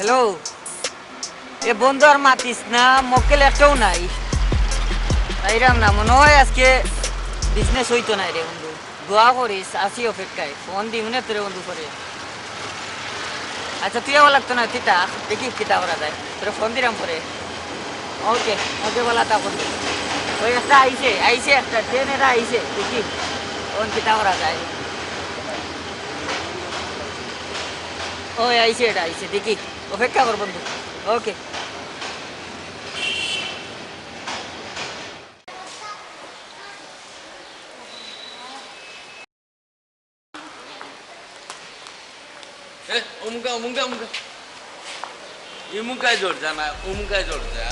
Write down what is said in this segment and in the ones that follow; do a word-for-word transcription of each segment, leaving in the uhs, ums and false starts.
হ্যালো। এ বন্ধু, আর মাতিস না, মক্কেল একটাও নাই। পাইরাম না, মনো অয় আজকে বিজনেস অইতো নায় রে বন্ধু। দোয়া করিস, আছি অপেক্ষায়, ফোন দিমুনে তোরে বন্ধু পরে। আচ্ছা, তুই আওয়া লাগতো না, তুই থাক, দেখি কিতা করা যায়, তোরে ফোন দিরাম পরে। ওকে, ওকে, বালা থাক বন্ধু। ওই একটা আইছে, আইছে একটা, ট্রেন এটা আইছে, দেখি অখন কিতা করা যায়। ওই আইছে, এটা আইছে, দেখি। অপেক্ষা কর বন্ধু। ওকে। এ, অমুকা, অমুকা, অমুকা। ইমুকায় জোর যা না, অমুকায় জোর যা।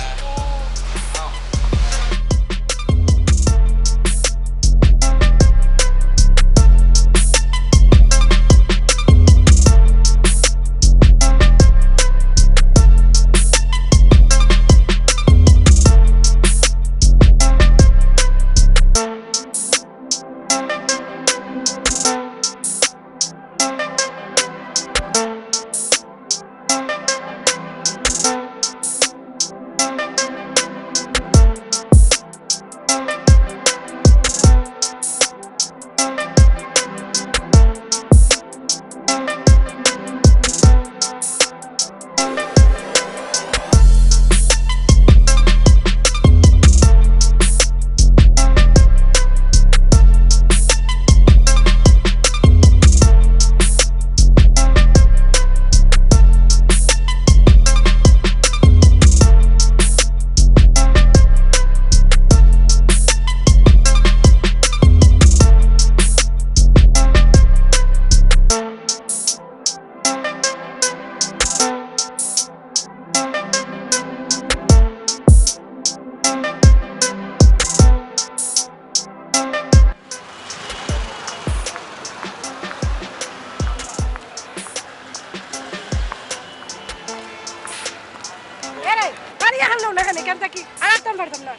এরে, গাড়ি এখান লও না কেনে? কেন থাকি? আর আটতাম পারতাম না।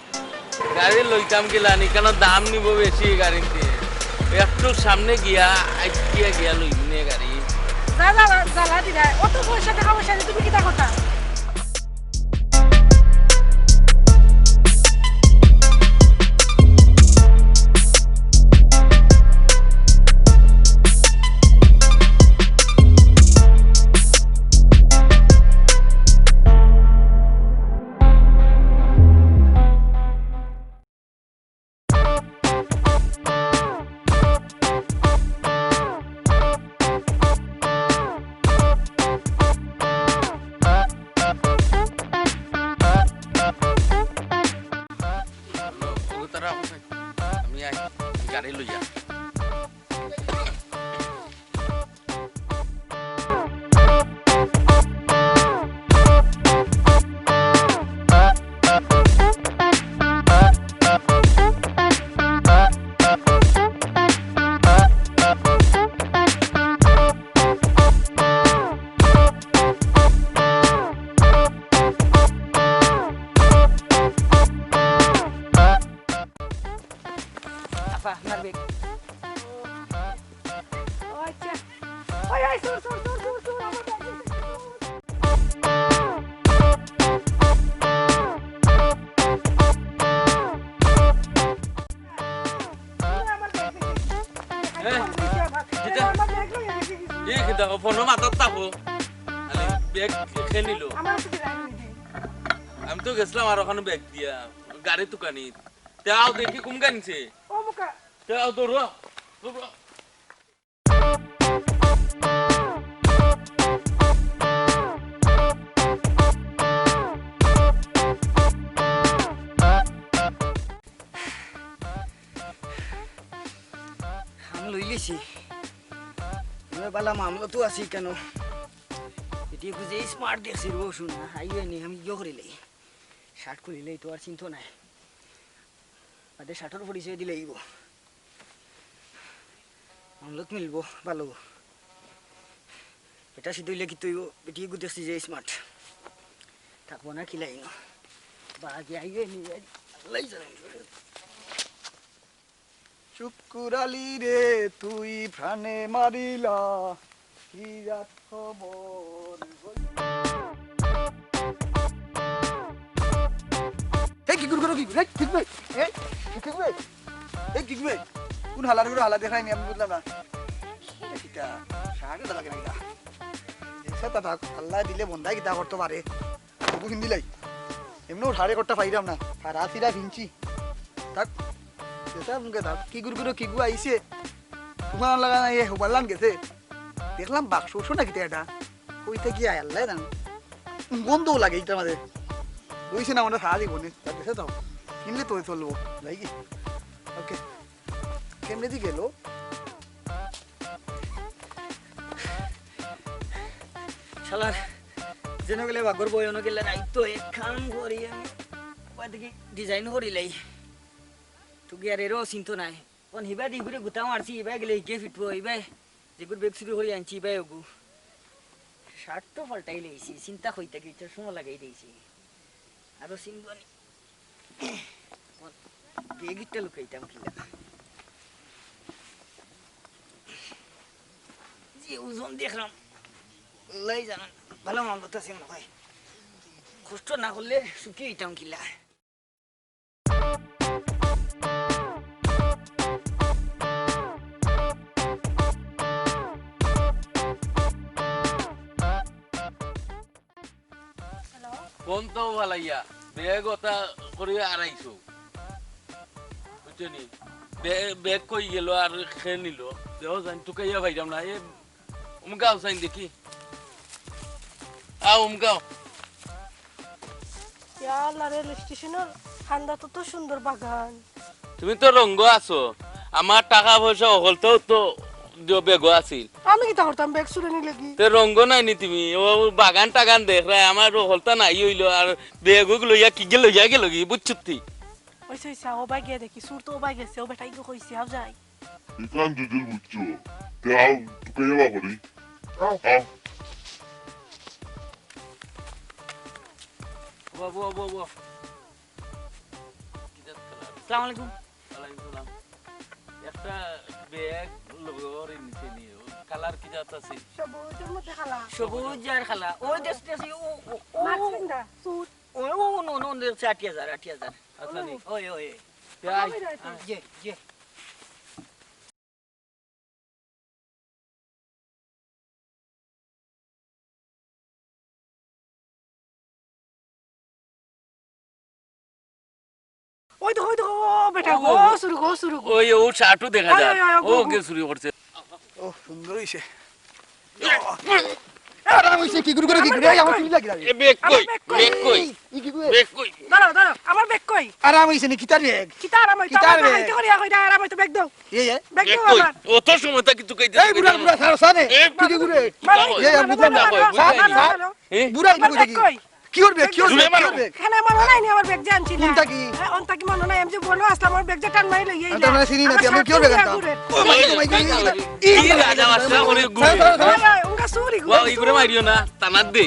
গাড়ি লইতাম কিলা নি, কেন দাম নিব বেশি গাড়িতে। একটু সামনে গিয়া, আইকিয়া গিয়া লইমুনে গাড়ি। যা, যা, যা, জ্বালা দিলায়। অত পয়সা, টেকা পয়সা দিয়া তুমি কিতা করতা? আমি আই, গাড়ি লইয়া। আপা, আপনার ব্যাগ। ও আচ্ছা। ওই, ওই, সর, সর, সর, সর, সর, আমার ব্যাগ নিচে। আমার ব্যাগ নিচে। এ, কিতা? আমার ব্যাগ লইয়া গেছে কিছু। এ, কিতা? ও ফোনর মাথাত থাকো। আরে, ব্যাগ কে নিল? আমার কাছে ব্যাগ নেই। আমি তো গেছিলাম আর ওখানে ব্যাগ দিয়া, গাড়ি তুকানি। তে আও দেখি কুন গাড়ি নিছে। ও মুকা। তে আও, দৌড়ো, দৌড়ো। আমি লইলিছি। আমি বালা মামলা তো আছি কেন? এটি খুঁজে স্মার্ট দেখছি রো, শুন না, হাইওয়ে নি, আমি ইয়ে করিলাই। শার্ট খুলিলাই তো আর চিন্তা নাই। বাদে শার্টর পরিচয় দিলে ইব। আমলত মিলবো, ভালো। বেটা সিদ্ধ হইলে কিতা অইবো? বেটি গু দেখছি যে স্মার্ট। থাকবো না কিলাইন। বাকি আইবে নি, আল্লাহ জানে। শুকুর আলী রে, তুই প্রাণে মারিলা, কি রাত খবর হইল? কি গুড় করো, কি গুড়? এই, কি গুড়? এই, কি গুড়? এই, কি গুড়? কোন হালার গুড় হালা দেখায়নি, আমি বুঝলাম না। এটা কিতা? শার্ট এটা লাগে না কিতা? দেখছে তা থাক, আল্লাহ দিলে বন্দায় কিতা করতে পারে। তবু হিন্দি লাই। এমনিও শার্ট একটা পাইলাম না। আর আসিরা ফিনছি। থাক। এটা মুখে থাক। কি গুড় করো, কি গুড় আইছে? তোমার লাগা না, এ হুবাল্লান গেছে। দেখলাম বাক্স, ওষুধ না কিতা এটা? কইতে কি আয়, আল্লাহ জানে। গন্ধও লাগে ইটার মাঝে। বইছে না, ওটা সারা জীবনে। তা দেখে তো। কিনলে তো চলবো। যাই কি? ওকে। কেমনে দি গেল? শালার, যেন গেলে বাগর বই, অন্য গেলে নাই। তো এক কাম করি আমি। ওই দেখি ডিজাইন করি লাই। তুই কি আর এরও চিন্তা নাই। কোন হিবাই দি ঘুরে গুতা মারছি, ইবাই গেলে হিকে ফিটবো, ইবাই যেগুর বেগ চুরি করি আনছি, ইবাই ওগু। শার্ট তো পাল্টাই লইছি, চিন্তা কইতে কি, ইটার সময় লাগাই দিয়েছি। আরো চিনবো নি। কোন বেগ ইটা লুকাইতাম কিলা? যে ওজন দেখলাম, লাই জানান, ভালা মাল কথা আছে মনে হয়। কষ্ট না করলে সুখী হইতাম কিলা? ফোন তো ফালাইয়া, বেগ ওটা করিয়া আড়াইশো। বুঝছো নি? বে-, বেগ কই গেল আর খে নিল? দেও জানি, তুকাইয়া পাইলাম না। এ, উমগাও চাইন দেখি। আ, উমগাও। ইয়া আল্লাহ, রেল স্টেশনর কান্দাত তো সুন্দর বাগান। তুমি তো রঙ্গ আছো, আমার টাকা পয়সা হকলতাউ তো দিও বেগো আছিল। আমি কিতা করতাম, বেগ চুরে নিলে কি? তে রঙ্গ নাই নি তুমি? ও বাগান টাগান দেখরায়, আমার হকলতা নাই অইলো, আর বেগ ওগ লইয়া কিগে লইয়া গেল কি, বুঝছো তি? ওই সইসা, ও বাই গিয়া দেখি, চুর তো ও বাই গেছে, ও বেটাই গো কইছে, আও যাই। ইখান দুদুল বুঝছো, তে আও, তুকাইয়া বা করি। আও। আও। বাবু, বাবু, বাবু। আসসালামু আলাইকুম। ওয়ালাইকুম সালাম। একটা বেগ লগে ওরে নিচে নিয়ে, ও কালার কি জাত আছে? সবুজের মধ্যে কালা। সবুজ আর কালা। ওই দেশ, দেশ, ও, ও, ও, মাছ কিনবা? চুর। ও, ও, নো, নো, নো, আট হাজার, আট হাজার। আচ্ছা, নি। ওই, ওই, ওই। তে আয়। জি, জি। ওই দেখো, ওই দেখো, ও বেটা, ও, ও, ও। ও চুর, ও চুর। ওই, ও শার্টও দেখা যায়। ওই, ওই, ওই, ও ওই, কে চুরি করছে। ও, সুন্দর হইছে। আরাম হইছে, কি গুরু করে, কি গুরু? এই, আমার চুরি লাগি যাবে। এ, বেগ কই? আমার বেগ কই? বেগ কই? ই কি গুরু? বেগ কই? দাঁড়াও, দাঁড়াও, আমার বেগ কই? আরাম হইছে নি, কিতার বেগ? কিতা আরাম হইতো? কিতার আমার বেগ? বাড়িতে করিয়া কইরা আরাম হইতো, বেগ দাও। এ, এ। বেগ বেগ দাও কই? আমার। অত সময় থাকি তুই কইতে এই বুড়া, বুড়া, সারো, সারে। এ, কিতা গুরু? মারো, কিতা মারো, কয়? মারো, বুঝলাম না, মারো, কয়, বুঝলাম মারো, না। মারো। এ? বুড়া আমার বুড়া বেগ দেখি। কই? কিওর বেগ? কিওর জুড়ে বেগ? মারো। কিওর বেগ? খানা মনো নাই নি আমার বেগ যে আনছি না। কোনটা কি? এ, অনটা কি মনো নাই? আমি যে বনো আসলাম, আমার বেগ যে টান মারি লইয়া আমি তো আইলা। মানে চিনি না, আমার আমি কিওর বেগ আনতাম? ঘুরে। ও মাই গো, মাই গো, এই, এই, এই, এই, এই, রাজা বাদশা করে ঘুরে। সারো, সারো, সারো। ওই, ওই, উনকা চুরি ও, ঘুরে। এই ঘুরে মারিও না, তানাত দে।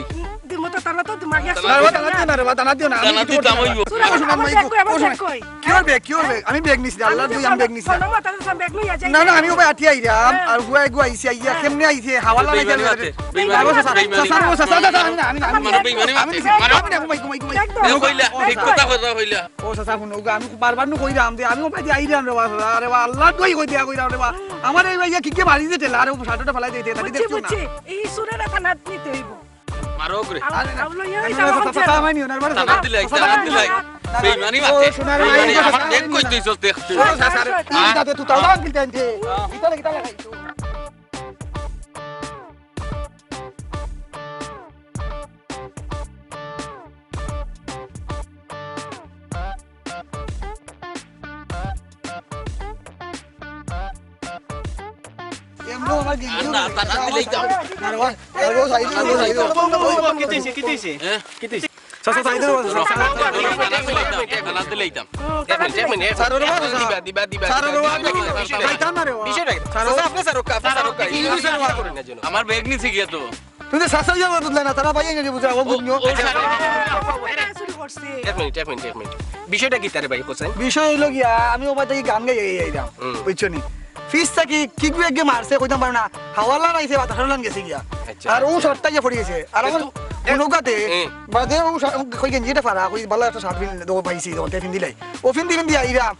দিমু তো তানাত তো দিমাগে আছে। না রে বা, তানাত দে না রে বা, তানাত দিও না। আমি তানাত কিছু দিতাম করবো না। ওই। চুরি ও, শোনা, আমার মাই বেগ গো, কই? আমার ও, বেগ শোনা। কই? কিওর বেগ? কিওর বেগ? আমি বেগ নিছি না, আল্লাহর দোহাই আমি বেগ নিছি না। না, না, আমি ও ভাই আটিয়া আইরাম, হ্যাঁ। আর গুয়া গুয়া আইছি, আইয়া হ্যাঁ। কেমনে আইছে, হাওয়ালা বেইমানি নাকি মাতে, আইছে? বেইমানি, বাবা চাচা, বেইমানি। চাচা, ও চাচা, চাচা, আমি না, আমি না, আমি না। মারো বেইমানি মাতে, আমি না, মারো। আমি না, ঘুমাই, ঘুমাই, ঘুমাই। একদম। এ কইলা, ঠিক কথা কথা কইলা। ও চাচা, হুনো, আমি বারবার নু কইরাম দে, আমি ও ভাই আইরাম রে বা, চাচা, আরে বা, আল্লাহর দোহাই কই দিয়া কইরাম রে বা। আমার এই ভাইয়া কিকে মারি দিতে, আরে ও শার্টটা ফালাই দিতে, তাকে বুঝছি, দেখছো না? বুঝছি। এই সুরের থানাত নিতে হইব। মারো গরে। আরে, আরে, আরে, আরে, আরে, চাচা, চাচা, আমায় নিও না, আরে, চাচা, তানাত দিলাই, চাচা, তানাত দিলাই। চাচা, বেইমানি ও, মাতে। সোনার বেইমানি, ভাই, আমার চাচা, বেগ আমায় কই নিও না। তুই চল দেখ তুই। ও, চাচা, রে, হ্যাঁ? তুই তাও আনতে আনতে। ইতালে, ইতালে খাইছো। এমন আমার গিঞ্জি আর না, তানাত দিলাই তো। না রে বা, আর ও সাইডে, ও সাইডে। ও, ও, ও, ও, কিতা হইছে, কিতা হইছে? হ্যাঁ? কিতা হইছে? চাচা, সাইডে ও, চাচা, চাচা। তানাত দিলাই তো। এক মিনিট, এক মিনিট, এক মিনিট। ছাড়ো রে বা, চাচা। দিবা, দিবা, দিবা, ছাড়ো রে বা, দিবা, দিবা, দিবা। ছাড়ো। বিষয়টা কি? ছাড়ো। চাচা, আপনি ছাড়ো, আপনি ছাড়ো, এই বিষয়ে ওয়াজ করেন না যেন। আমার বেগ নিছে গিয়া তো। তুমি তো চাচা ইয়া বুঝলে না, তারা ভাই এনে বুঝা, ও বুঝলো। ও, ও, আচ্ছা। চুরি করছে। এক মিনিট, এক মিনিট, এক মিনিট। বিষয়টা কিতা রে ভাই হোসেন? বিষয় হইলো গিয়া, আমি ও বাড়ি থাকি গান গাই, গাই, গাই আইলাম। হুম। বুঝছো নি? পিছ থাকি কিগু এগে মারছে, কইতাম পারো না। হাওয়ালা নাইছে, বাতাস হাওয়ালান গেছে গিয়া। আচ্ছা, আর ও আচ্ছা। শটটা গিয়া পড়ি গেছে। আর আমার তো কোন গাতে? এ। বাদে ও শা-, ও কই গেঞ্জি এটা ফাড়া, কই বালা একটা শার্ট পিন-, দো পাইছি, দোকান থেকে পিন্দিলাই। ও পিন্দি পিন্দি আইরাম।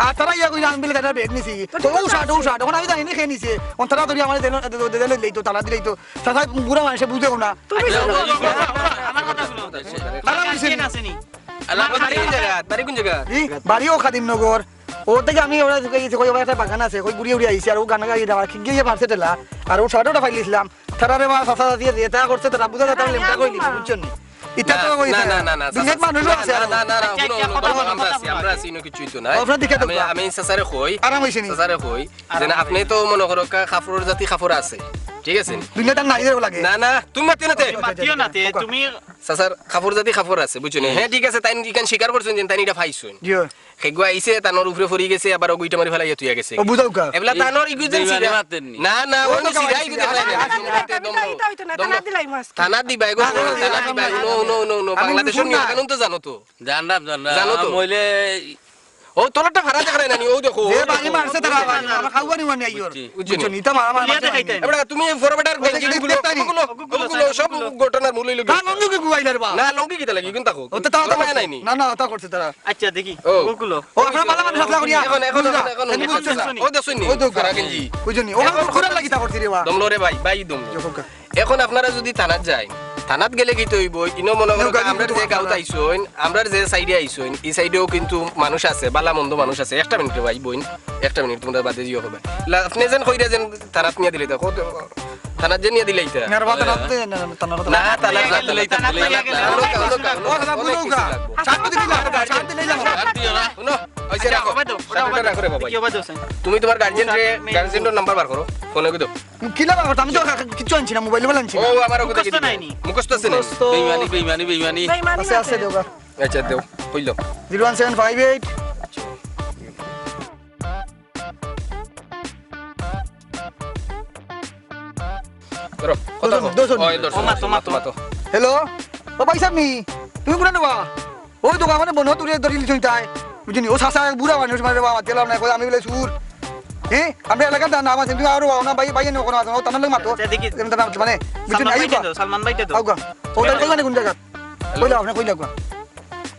আর তারা ইয়া কইরা আমি বলে তারা ব্যাগ নিছি। তো ও শার্ট, ও শার্ট। এখন আমি জানি না খেয়ে নিছে। অন তারা ধরি আমার দেন, দে-, দে-, দে-, দিলেই তো, তারা দিলেই তো। চাচা বুড়া মানুষে বুঝে না। তুমি আচ্ছা, শোনো। আমার কথা শুনো। তারা বুঝে না। আছেনি? আল্লাহ, বাড়ি কোন জায়গা? বাড়ি কোন জায়গা? জি, বাড়িও খাদিমনগর। ও থেকে আমি ওরা ঢুকে গেছি, কই ওরা একটা বাগান আছে, কই ঘুরিয়ে ঘুরিয়ে আইছি, আর ও গান গাইয়ে দেওয়া, কি গিয়ে পারছে টেলা, আর ও শার্ট ওটা ফাইলিছিলাম, তারা রে বা চাচা চাচি যেটা করছে, তারা বুঝা যাতা লেমটা কইলি, বুঝছেন নি? ইটা তো না, কই না, না, না, না, দুনিয়াত চাচা, মানুষও না, আছে না, আর না, না, না, আচ্ছা, হুনো, আচ্ছা, হুনো, কথা হুনো, বলো, আমরা কথা আছি, বলো। আমরা আছি, ইনো কিচ্ছু হইতো না। আপনারা দেখে আমি, দেখবা। আমি চাচারে কই, আরাম হইছে নি? চাচারে কই, যে না, আপনি তো মনে করো কা-, কাপড়র জাতি কাপড় আছে, ঠিক আছে নি? দুনিয়াত আর নাই রে লাগে। না, না, তুমি মাতিও না তে। মাতিও না তে, ওকে। তুমি চাচার কাপড় জাতি কাপড় আছে, বুঝছো নি? হুম। হ্যাঁ, ঠিক আছে, তাই ইখান স্বীকার করছেন যে তাই ইটা পাইছইন। জি। হেগুয়া আইছে, তানর উপরে পড়ি গেছে, আবার ওগুইটা মারি ফেলাইয়া তুইয়া গেছে। ও বুঝাও কা? এবলা তানর ইগুই যেন বেইমানি সিধা। মাতেন নি। না, না, ও ওই তো তো সিধা কামাই ইগুই না, দেখাইলে না, না, না, না, না, না, দম না, লো। ইটা হইতো না, দম থানা লো। দিলাই মাছ। থানা দিবা, এগো, না, না, থানা না, দিবা, না, হুনো, না, হুনো, হুনো, হুনো, আমি বাংলাদেশের বুঝুম না। নিয়ম কানুন তো জানো তো। জানলাম, জানলাম। জানো তো? মইলে ও তোর একটা ফাড়া দেখায় না নি, ও দেখো। যে বাড়ি মারছে তারা, আমার খাওয়া নি মানে আইয়র। বুঝছি। বুঝছি। বুঝছো নি? ইটা মারা মারা তুলিয়া মারছে দেখাইতে। না। এবড়া, তুমি ফরবেটার ওই যে গেঞ্জি দেখতে গুলো, পারি। ওগুলো, ওগুলো, ওগুলো, সব ঘটনার মূল হইলো কি? না, লঙ্গি কি গুয়াইলার বা? না, লঙ্গি কিতা লাগি? কিন্তু থাকো। ও তো তাও তো ওটা মায়া করছে। নাই নি। না, না, ওটা করছে তারা। আচ্ছা, দেখি। ও। ওগুলো। ও, আপনারা ভালা মানুষ আসলা করিয়া। এখন, এখন, বুঝলা? এখন, এখন, এমনি এখন, বুঝছো না? এখন, ও দেখছইন নি? ওই তো ফারা গেঞ্জি। বুঝছো নি? ও এখন আমার ঘোড়ার লাগি তা করছি রে বা। দম লো রে ভাই, ভাই দম লো। দেখো কা। এখন আপনারা যদি থানাত যায়, থানাত গেলে কিতা অইবো? ইনো মনে করো নৌকা আমরার কিন্তু যে গাঁওত আইছইন, আমরার যে সাইডে আইছইন, ই সাইডেও কিন্তু মানুষ আছে, ভালা মন্দ মানুষ আছে। একটা মিনিট রে ভাই, বইন, একটা মিনিট, তোমরা বাদে জিও হবে। লা-, আপনি যেন কইরা যেন থানাত নিয়া দিলে, দেখো তো, থানাত যে নিয়া দিলে ইটা। না, রে বা, থানাত দে, না, না, থানাত দে। না, থানাত না, দিলে ইটা, থানাত দিলে দিলে ইটা। ইটা। ও, দাদা, বুঝো গা। শান্তি দিলে যাও, শান্তি দিলে যাও। হুনো, ওই যে আচ্ছা, রাখো। ওবায়দুল, ওটা সামনে ওবায়দুল। রাখো রে বাবা। কি ওবায়দুল হোসেন? তুমি তোমার গার্জিয়ান রে, ওটা গার্জিয়ান রে নাম্বার বার করো। ফোনে কইতো। কিলা বার করতাম? আমি তো কিচ্ছু আনছি না, মোবাইল টোবাইল আনছি না। ও, আমার কথা মুখস্থ কি দিবে? নাই নি? মুখস্থ আছে নি? মুখস্থ। বেইমানি, বেইমানি, বেইমানি। বেইমানি আছে, আছে। আছে, দেওগা। আচ্ছা, দেও, কইলো। Zero one seven five eight. ধরো, কথা ধরো, কও। ধরো, ধরো। ওই, ধরো, ও মা, ধরো, তোমার, ধরো। হ্যালো, ও ভাই সাহেব নি, তুমি কোনে নেবা? ওই দোকান মানে বন্ধ তুলে ধরিলিছইন তাই। বুঝছইন নি? ও চাচা এক বুড়া মানুষ, মানে বাবা, দিলাম না, কই আমি বলে সুর। হ্যাঁ? আমরা এলাকার নাম আছে, তুমি আরো না ভাই, ভাই এনে ওখানে আছে, ও তার লগে মাতো। আচ্ছা, দেখি। এমনি তার নাম মানে, বুঝছইন নি? সালমান ভাইটা আইবা। দাও, সালমান ভাইটা দাও। আউগা। ও তার কই মানে কোন জায়গা? হ্যালো। কইলা, আপনি কইলা কোন?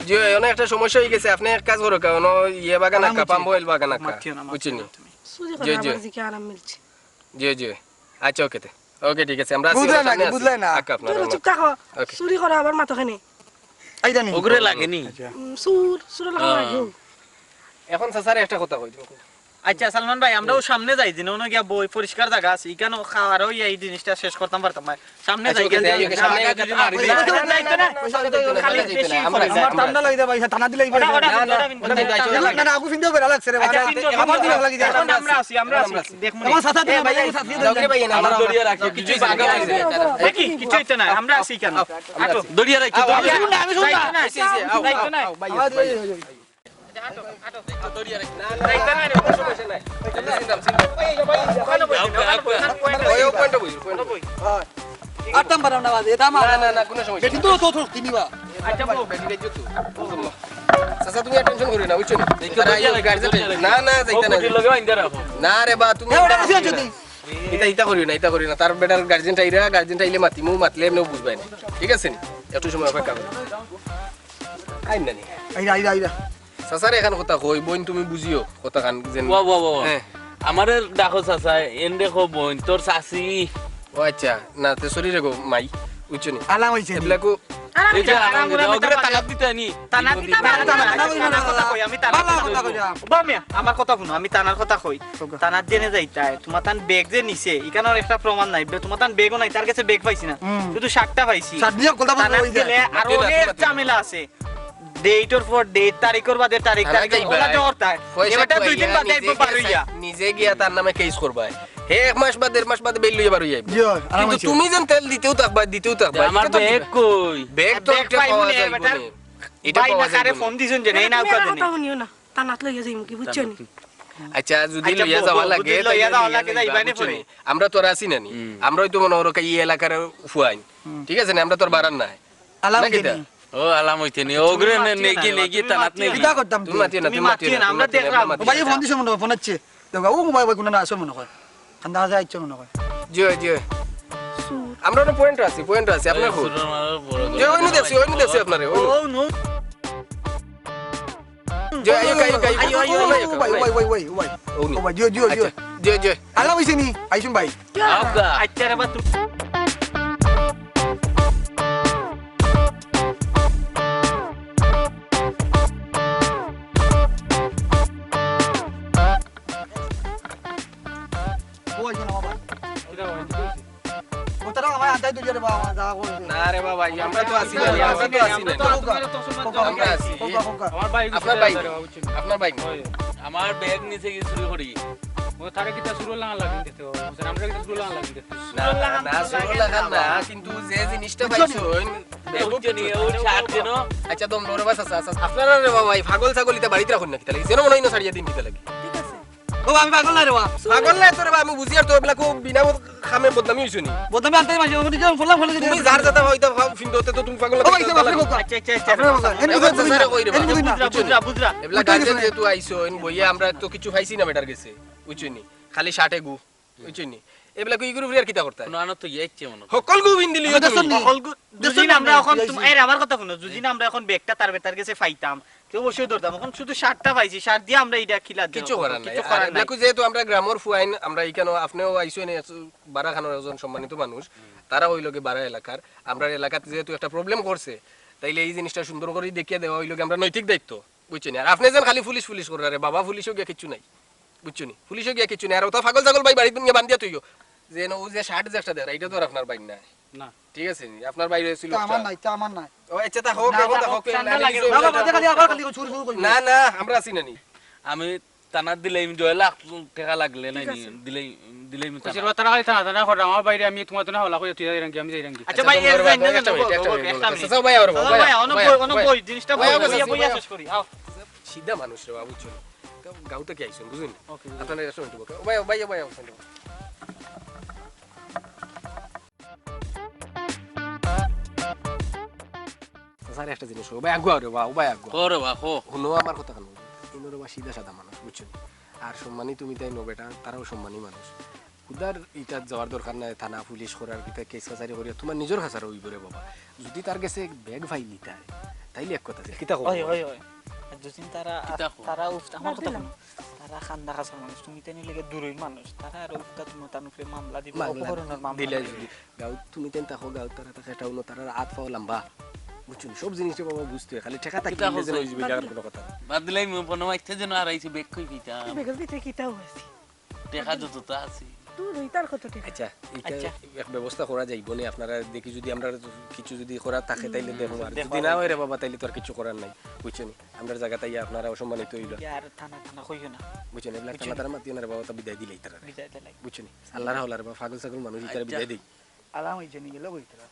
জি, অনেক একটা সমস্যা হয়ে গেছে, আপনি এক কাজ করো, কারণ ইয়ে বাগান আরাম আঁকা, হচ্ছে। পাম অয়েল বাগান আঁকা। মাতিও না, মাতিও বুঝছইন নি? না তুমি। চুরি করে জি, জি। আমার জিকে আরাম মিলছে। জি, জি। আচ্ছা, ওকে তে। ওকে, ঠিক আছে। আমরা আছি, বুঝলে আমরা না, সামনে আছি। বুঝলে না। আচ্ছা, আপনার চুরি, আল্লাহ। চুপ থাকো। ওকে। চুরি করো আবার মাথা খানে। এই জানি। ওগুরে লাগেনি। আচ্ছা। উম, চুর, চুর লাগা হ্যাঁ। লাগে। এখন চাচারে একটা কথা কই। আচ্ছা, সালমান ভাই, আমরাও সামনে যাই, দিন অনো গিয়া বই পরিষ্কার জায়গা আছে, ইখানো খাওয়ারও এই জিনিসটা শেষ করতাম পারতাম না। সামনে আচ্ছা, যাই, ওকে, গেলে যাই, ওকে, সামনে না, যাইতো না, না, না, যাইতো না, না, না, খালি না, বেশি না, আমরা করে যাই। আমার ঠান্ডা লাগে ভাই, ঠান্ডা দিলে ওটা, ওটা, না, না, ওটা, ওটা, ওটা, ওটা, না, না, আগু ফিনতেও বেড়া লাগছে রে, ভাই। আচ্ছা, ফিনতেও আমরা আছি, আমরা আছি, দেখমু। এখন আমরা আছি, দেখমু। আমার সাথে এ, ভাই, ভাই, ভাই, ভাই, না, আমার না, দড়িয়া না, রাখি, কিছু কিছু আগে আছে। দেখি, কিছু হইতো না, আমরা আছি কেন? আও, আমরা আছি। দড়িয়া রাখি, আও, দড়িয়া আও, রাখি। আও, যাইতো না, আও, আও, যাইতো না। আও, আও, ভাই, ভাই, ভাই, ভাই। আটো, আটো, দড়িয়া রাখি। না, না, যাইতো না রে, কোনো সমস্যা নাই। ওই, ওই, ওই, ওই, ওই, ওই, ওই। আটতাম পারলাম না, বাজে, এটা আমার। না, না, না, কোনো সমস্যা নাই। বেটি তো, তো, তো, তিনবার। আচ্ছা, বাবু। বেটি দেখছো তো? চাচা, তুমি আর টেনশন করিও না, বুঝছো নি? দেখো, তারা দড়িয়া এই রাখি, গার্জেন দড়িয়া রাখি। না, না, যাইতা না। ওগুলো লাগাও, ইন্দারা। না রে বা, তুমি না, ওটা টেনশন রাখি না। ইতা, ইতা করিও না, ইতা করিও না। তার বেটার গার্জেন আইরা, গার্জেন আইলে মাতিমু, মাতলে এমনেও বুঝবায় না। ঠিক আছে নি? একটু সময় অপেক্ষা করো। আইন না নি? আইরা, আইরা, আইরা। চাচারে এখান কথা কই, বইন তুমি বুঝিও, কথা খান যেন। ওয়া, ওয়া, ওয়া, ওয়া। হ্যাঁ। আমারে ডাকো চাচা, এন দেখো বইন, তোর চাচি। ও আচ্ছা, না, তে sorry রে গো, মাই, বুঝছো নি? আলাম হইছে নি? এবলাকু আরাম এই যে হইছে, আরাম আরাম হইছে, হইছে, ওগুলো তালাক দিতে আনি। তালাক দিতে আরাম হইছে, আরাম হইছে, আরাম হইছে। বালা কথা কইলাম। বাবা মিয়া, আমার কথা হুনো, আমি তানার কথা কই। ওকে। তানার জেনে যাইতায়, তোমার তান ব্যাগ যে নিছে, ইখানোর একটা প্রমাণ নাই, তোমার তান ব্যাগও নাই, তার কাছে ব্যাগ পাইছি না, হুম। শুধু শার্টটা পাইছি। শার্ট নিয়ে কথা বলতে তানার ওই যে। গেলে আর মাতিও না, অনেক মাতিও না। ঝামেলা আছে। ডেটর পর ডেট, তারিখর বাদে তারিখ, থানা তারিখ, যাইবা। ওলা জোর তাই। পয়সা এবারটা দুই দিন খুয়াইয়া বাদে নিজে আইবো গিয়া বার হইয়া। নিজে গিয়া তার নামে কেস করবায়। হে এক মাস বাদ, দেড় মাস বাদে বেইল লইয়া বার হইয়া আইবো। জি, হয়, আরাম কিন্তু হইছে। তুমি যেন তেল দিতেও থাকবা, দিতেও থাকবা। আমার কিতা ব্যাগ দিবা? কই? ব্যাগ তো ব্যাগ এটা পাইবো পাওয়া নি, যাইবো বেটা। নি। এটা ভাই পাওয়া না, কারে যাইবো ফোন নি। দিছুন যে নেই না, তুমি উকা আমার দেনি। কথা শুনিও না, তানাত লইয়া যাইমু কি, বুঝছো নি? আচ্ছা, যদি আচ্ছা, লইয়া যাওয়া লাগে, লইয়া তাইলে যাওয়া লইয়া লাগে, যাইবা। যাইবানে বুঝছো পরে। নি? আমরা তো আর আছি না নি। হুম। আমরাই তো মনে করো এই এলাকার ফুয়াইন। হুম। ঠিক আছে নি? আমরা তো আর বাড়ার নাই। আলাম না হইছে কিতা? নি? ও, আলাম হইছে নি। তুমি ওগুরে নে-, মাতিও না নেগি, রে, নেগি তুমি তানাত মাতিও নেগি। না। কিতা করতাম তুমি? তুমি মাতিও না, তুমি মাতিও না, মাতিও না, আমরা তুমি মাতিও না, দেখলাম। মাতিও ও ভাই, না। ফোন দিছে মনে হয়, ফোন আছে। দেখো, ও ভাই, ভাই, কোনো না আসে মনে হয়। কান্দা আসে, আইছে মনে হয়। জি, জি। চুর। আমরা তো পয়েন্ট আছি, পয়েন্ট আছি, আপনার এই খুব। সুরন মারার বড় যে ওই কথা নিতে আছি, ওই নিতে আছি আপনারে, ওই। ও, নো। যে আইও, আইও, আইও, আইও, আইও, আইও, আইও, আইও, আইও, আইও, আইও, আইও। ও নি। ও ভাই, জিও, জিও, জিও। আচ্ছা, জিও, জিও। আলাপ হইছে নি? আইসুন ভাই। আচ্ছা রে বা, তুমি ও, আইসুন আমার ভাই। ও, তারা আমার আড্ডায় তুলিয়া রে বাবা, আমার যা করে। না রে বাবা, আমরা তো আছি না, আমরা তো আছি না। আমরা আছি। খোকা, খোকা, খোকা। আমার ভাই আপনার ভাই। আপনার ভাই। ওই, আমার ব্যাগ নিচে গিয়ে চুরি করি। ও তারে কিতা চুরর লাখান লাগিন দিতে হবে? বুঝছেন, আমরা কিতা চুরর লাখান লাগিন দিতে হবে? না, না, না, চুরর লাখান না, কিন্তু যে জিনিসটা পাইছো, ওই ব্যাগও বুঝছো নি, কিছু ওই শার্ট যেন। আচ্ছা, দম নরে বাস আছে, আছে। আপনারা রে বাবা, এই পাগল ছাগল ইতা বাড়িত রাখুন না, কিতা লাগি? যেন মনে হয় না ছাড়িয়া দিন, কিতা লাগি? ঠিক আছে। ও, আমি পাগল না রে বাবা। পাগল না তো রে বাবা, আমি বুঝি আর তো এগুলা খুব বিনা কামে বদনামি হইছো নি। বদনামি আনতে মাঝে ওখানে যখন ফলাম ফলে তুমি যার যেটা হয়, ওইটা ভাব ফিন্দতে তো তুমি পাগল ও, লাগো। আচ্ছা, আচ্ছা, আচ্ছা। আপনার কথা, এমনি এবার কথা তো বলবেন স্যারে না। কই রে বাবা? এমনি কথা না। বুঝরা, বুঝরা, বুঝরা। এবলা গার্জেন যেহেতু আইছো, এন বইয়া আমরা তো কিছু পাইছি না বেটার গেছে, বুঝছো নি? খালি শার্টে গু, বুঝছো নি? এবলা কই করে আর কিতা করতা? কোনো আনো তো ইয়ে ইচ্ছে মনে হয়। হকল গু বিন দিলি তুমি। হকল গু, দুদিন আমরা এখন তুম-, এই রে, আমার কথা শুনো, দুদিন আমরা এখন ব্যাগটা তার বেটার গেছে পাইতাম, কেউ অবশ্যই ধরতাম। এখন শুধু শার্টটা পাইছি, শার্ট দিয়া আমরা ইটা কিলা দেব? কিছু করার নাই। কিছু করার নাই। দেখো, যেহেতু আমরা গ্রামর ফুয়াইন, আমরা এখানে আপনিও আইসো এনে, বারা খানোর একজন সম্মানিত মানুষ, তারা ওই লগে বারা এলাকার, আমরা এলাকাতে যেহেতু একটা প্রবলেম করছে, তাইলে এই জিনিসটা সুন্দর করে দেখিয়ে দেওয়া ওই লগে আমরা নৈতিক দায়িত্ব, বুঝছো নি? আর আপনি যেন খালি পুলিশ পুলিশ করে, আরে বাবা, পুলিশও গিয়া কিচ্ছু নাই, বুঝছো নি? পুলিশও গিয়া কিচ্ছু নাই। আর ওটা পাগল ছাগল ভাই বাড়িত নিয়ে বান্ধিয়া তুইও, যে ও যে শার্ট যে একটা দেয়, এটা তো আর আপনার বাইর নাই। না। ঠিক আছে নি? আপনার বাইরে ছিল তা আমার একটা। নাই, তা আমার নাই। ও আচ্ছা, তা হোক, না, এখন তা তা হোক, হোক, চান্দা না, লাগে, না, না, না, না, না, না, না, আমরা আছি না নি। আমি থানাত দিলাইমু, দুই লাখ টেকা লাগলে নাই নি, দিলাইমু, দিলাইমু থানাত। কইছে, "বাবা, তারা খালি থানা, থানা করে, আমার বাইরে আমি তোমার তো না হলা কইয়া তুই যাই রাঙ্গি, আমি যাই রাঙ্গি।" আচ্ছা, আচ্ছা, ভাই, বন্ধু, এর বন্ধু, যাই না, একটা না, মিনিট, একটা বই, মিনিট, বই, বই, একটা বই, মিনিট। চাচা, ভাই, আরে ভাই, চাচা, ভাই, ভাই, আরে ভাই, অনো আচ্ছা, বই, অনো বই, জিনিসটা বই, বই, বই, বই, বই, বই, বই, শেষ করি, আও। সিধা মানুষ রে বাবু, বুঝছো নি? ওকে, বুঝছো। আপনারা একটা মিনিট বই। ও ভাই, ও ভাই, ও ভাই, ও ভাই। স্যার, একটা জিনিস, ও ভাই, আগুয়া রে বা, ও ভাই, আগুয়া। কো রে বা, কো। হুনো আমার কথা কেন? ইনো রে বা, সিধা সাদা মানুষ, বুঝছো নি? আর সম্মানী তুমি তাই নো বেটা, তারাও সম্মানী মানুষ। উদার ইটা যাওয়ার দরকার নাই, থানা পুলিশ করার ভিতরে কেস কাছারি করিয়া তোমার নিজর খাসার হইব রে বাবা। যদি তার গেছে ব্যাগ পাইলিতায়, তাইলে এক কথা আছে। কিতা কও? ওই, ওই, ওই। আর দুদিন তারা, কিতা কও? তারা উফ-, আমার কথা হুনো। তারা খান্দা খাসার মানুষ, তুমি তাইন লেগে দূরই মানুষ। তারা আর উফতা তুমি তান উপরে মামলা দিবা, মামলা অপহরণের মামলা দিলে দিবা। যদি গাঁও তুমি তেন থাকো, গাঁও তারা থাকে টাউনো, তারা হাত পাও লম্বা। বুঝছো নি? সব জিনিসটা বাবা বুঝতে হয়, খালি টেকা থাকি কিতা দিলে যে কইছে? ওই যাবে, এটার কোনো কথা না। বাদ দিলাই মনে মাইতে যেন আর আইছে ব্যাগ কই পিতা। ব্যাগের ভিতরে কিতাও আছে? টেকা যত তা আছে। দূর হই, তার কত টেকা? আচ্ছা, এটা আচ্ছা। এক ব্যবস্থা করা যাইব নি, আপনারা দেখি যদি আমরা কিছু যদি করা থাকে তাইলে হুম, দেখো, আর দেখো যদি আর না হয় রে বাবা তাইলে তো আর কিছু করার নাই, বুঝছো নি? আমরার জায়গা তাই আপনারা অসম্মানিত হইল। ইয়ার থানা, থানা কইও না। বুঝছো নি? এগুলা বুঝছো থানা নি? তারা মাতিও না রে বাবা, তা বিদায় দিলাই তারা। বিদায় দিলাই। বুঝছো নি? আল্লাহর হাওলা রে বাবা, পাগল ছাগল মানুষ ইতারে আচ্ছা। বিদায় দেই। আলাম হইছে নি গেল কই তারা?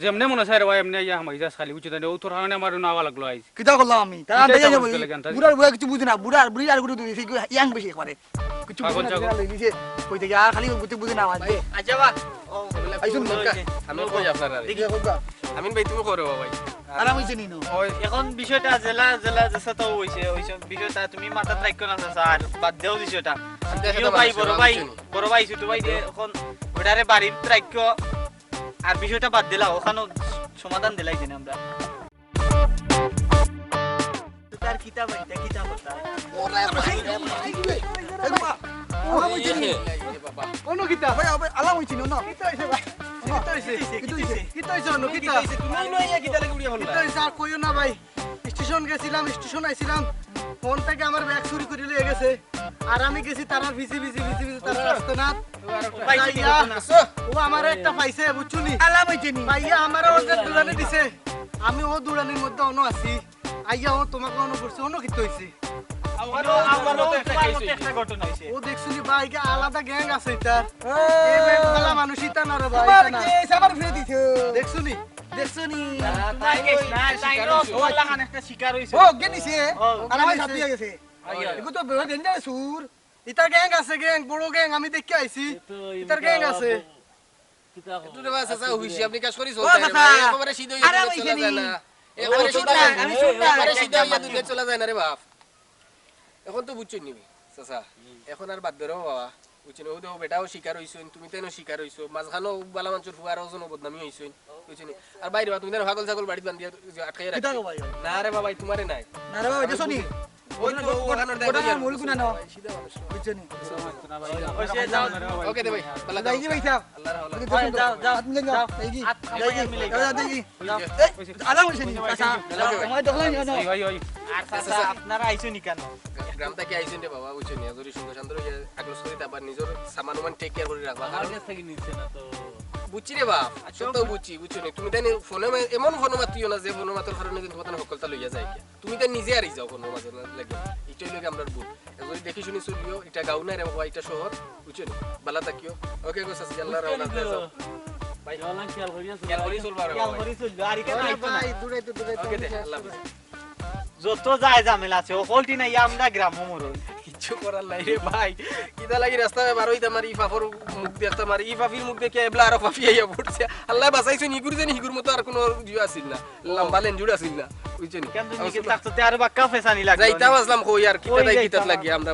যে এমনে মনে চায় রে ভাই, এমনে আইয়া হামাই যাস খালি, বুঝছো নি? ও তোর কারণে আমার নাওয়া লাগলো আইজ। কিতা করলাম আমি? তারা বুঝাই আন্দাজে তো যাবো। বুঝতে লাগে, আন্দাজে। বুড়ার বুয়া কিছু বুঝে না, বুড়ার বুড়ি আর গুরু দুই সেই ইয়াং বেশি একবারে। কিছু পাগল বুঝে না, ছাগল। দিনা লইলি যে কই থেকে আর খালি বুঝতে বুঝে না আমার। ভাই, আচ্ছা বা, ও, আইসুন ও, মক্কা। ওই যে, আমি ও, কই আপনারা রে? দেখি। দেখো গা। আমিন ভাই, তুমি করো ভাই। আরাম হইছে নি নো? ওই এখন বিষয়টা জেলা, জেলা যেসা তো হইছে, ওই সব বিষয়টা তুমি মাথাত রাখিও না, চাচা, আর বাদ দেও বিষয়টা। সিধা সিধা তুমিও ভাই, মানুষ, বড় আমি ভাই, চিনি। বড় ভাই, ছোট ভাই দিয়ে এখন ওটারে বাড়িত রাখিও। আর বিষয়টা বাদ দিলা, ওখানেও সমাধান দিলাই দিন আমরা। তার কিতা ভাই, তা কিতা কথা? ওরে ভাই, ওরে ভাই, ওরে ভাই। ওরে ভাই, এই রে বাবা। কোনো কিতা? ভাই, ভাই, আলাম হইছিল না? কিতা হইছে ভাই? কিতা হইছে? কিতা হইছে? কিতা হইছে অন্য? কিতা? কিতা হইছে? তুমি নয় ইয়া কিতা লাগি উড়িয়া হল? কিতা হইছে? আর কইও না ভাই। স্টেশন গেছিলাম, স্টেশন আইছিলাম। ফোন থেকে আমার ব্যাগ চুরি করে লইয়া গেছে। আর আমি গেছি তারার ভিজি ভিজি ভিজি ভিজি তারার আস্তে না। ভাই, আইয়া, ও আমার একটা পাইছে, বুঝছো নি? আলাম হইছে নি? ভাইয়া আমার ওর যে দুলানি দিছে। আমি ও দুলানির মধ্যে অনো আছি। আইয়া ও তোমাকে অনো করছে, অনো কিতা হইছে? আমারও, আমারও তোমার মতো একটা ঘটনা হইছে। ও দেখছো নি ভাই, কি আলাদা গ্যাং আছে এটার। এই ব্যাগ ভালা মানুষ ইতা না রে ভাই, তোমার ইতা না। কি এসে আমার ফিরে দিছো? দেখছো নি? দেখছো নি? না, তোমার তাই কেস ওই না, তাই শিকার ও হইছে। তোমার লাখান একটা শিকার হইছে। ও, কে নিছে? ও। আর আমার সাথে গেছে। আইয়া। এগু তো বড় ডেঞ্জার সুর। ইতার গ্যাং আছে, গ্যাং, বড় গ্যাং, আমি দেখে আইছি। এ তো ইতার গ্যাং আছে। কিতা একটু রে বাস, চাচা, হুইসি, আপনি কাজ করি ও, চলতে চাচা। ভাই, একেবারে সিধা হইয়া আরে, দিলে আমি চলা যায় না। একেবারে আমি সিধা শুনতাম, হইয়া, আমি শুনতাম। একেবারে সিধা হইয়া দিলে চলা যায় না রে বাপ। এখন তো বুঝছইন নিবি, চাচা। এখন আর বাদ দে রে বাবা। বুঝছনি? ও দেখো, বেটাও শিকার অইছইন, তুমি তাইনও শিকার অইছো, মাঝখানো বালা মানষর ফুয়ার ওজনও বদনামি অইছইন, বুঝছনি? আর বাইরে বা তুমি তাইন পাগল ছাগল বাড়িত বান্ধিয়া আটকাইয়া রাখি। কিতা গো ভাই? না রে বাবা, তোমারে নাই। না রে বাবা, দেখছো নি? ওই তো, ও ওখানে দেখো, ঘটনার ওই মূল আর কুনা না? বুঝছো নি? ওকে দে ভাই, বালা ওকে, থাকো। যাই কি ভাই, থাক। আল্লাহর হাওলা। যাই কি? যাই কি? যাই কি? আলাম অইছে নি? আচ্ছা, ওকে ভাই। তোমার দখল অইছে না? ওই, ওই, ওই। আর চাচা, আপনারা আইছো নি কেন? গ্রাম থাকি আইছইন রে বাবা, বুঝছনি? যদি সুন্দর সুন্দর অইয়া আগলস করি, তারপর নিজর সামান উমান টেক কেয়ার করি রাখবা। আমার কাছ থেকে নিচ্ছে না তো। বুঝছি রে বাপ, সত্য বুঝছি, বুঝছনি? তুমি তাইন ফোনে মা-, এমন ফোনে মাতিও না যে ফোনে মাতার কারণে কিন্তু তোমার হকলতা লইয়া যায় গিয়া। তুমি তাইন নিজে আর যাও ফোনে মাঝে না লাগে। এটাই লাগে আমরার ভুল। যদি দেখি শুনি চলিও, এটা গাঁও না রে বাবা, এটা শহর, বুঝছনি? বালা থাকিও। ওকে গো চাচি, আল্লাহর হাওলা, যাও। ভাই, জলান খেয়াল করিয়া চলো। খেয়াল করি চলবা রে খেয়াল বাবা। করি চলবে, আর এখানে আইতো না। ভাই, দূরাইতে, দূরাইতে ওকে দে, আমি শেষ আল্লাহ করি। হাফেজ। যত যায় ঝামেলা আছে, হকলটি নাই, আমরা গ্রাম মরল। কিচ্ছু করার নাই রে ভাই। কিতা লাগি রাস্তায় বারোইতাম আর ই পাফির মুখ দেখতাম আর ই পাফির মুখ দেখে এবলা আরো পাফি আইয়া পড়ছে। আল্লাহ বাঁচাইছইন, ইগুর যেন ইগুর মতো আর কোনো ইয়ে আছিল না, লম্বা লেঞ্জুর আছিল না, বুঝছনি? কেন তুমি কি থাকতে আরো বাক্কা ফেসানি লাগবে? যাইতাম আসলাম কই আর কিতা কই তাই যাইতাম কিতাত আর? লাগি আমরা